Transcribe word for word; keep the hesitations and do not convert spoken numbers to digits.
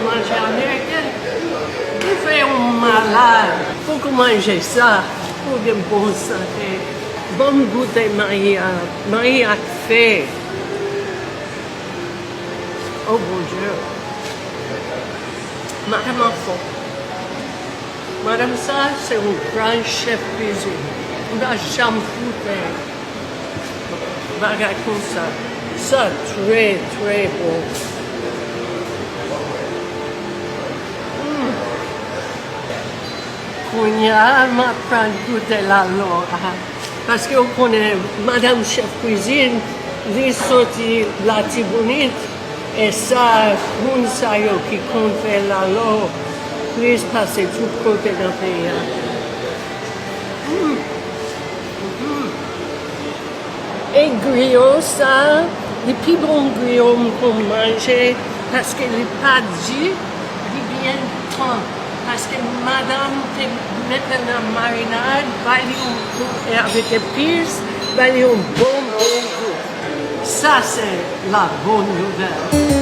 Manje ameriken, li fè yon malad. Fòk ou manje sa pou w gen bon sante. Ban m goute mayi a. Mayi a k fè. Oh Bondye. Madanm an fò. Madanm sa se yon gran chèf kwizin. Ou pa janm foute bagay konsa. Sa trè, trè bon. Mm. Kounye a, m ap pral goute lalo a. Paske ou konnen, madanm chèf kwizin, li soti Latibonit. E sa, moun sa yo ki konn fè lalo plis pase tout kote nan peyi a. Mm. Mm. E griyo sa, li pi bon griyo m konn manje, paske li pa di, li byen tan. Paske madanm te mete nan marinad, bay li yon, e avèk epis, bay li yon bon, bon gou. Sa se la bonne nouvelle.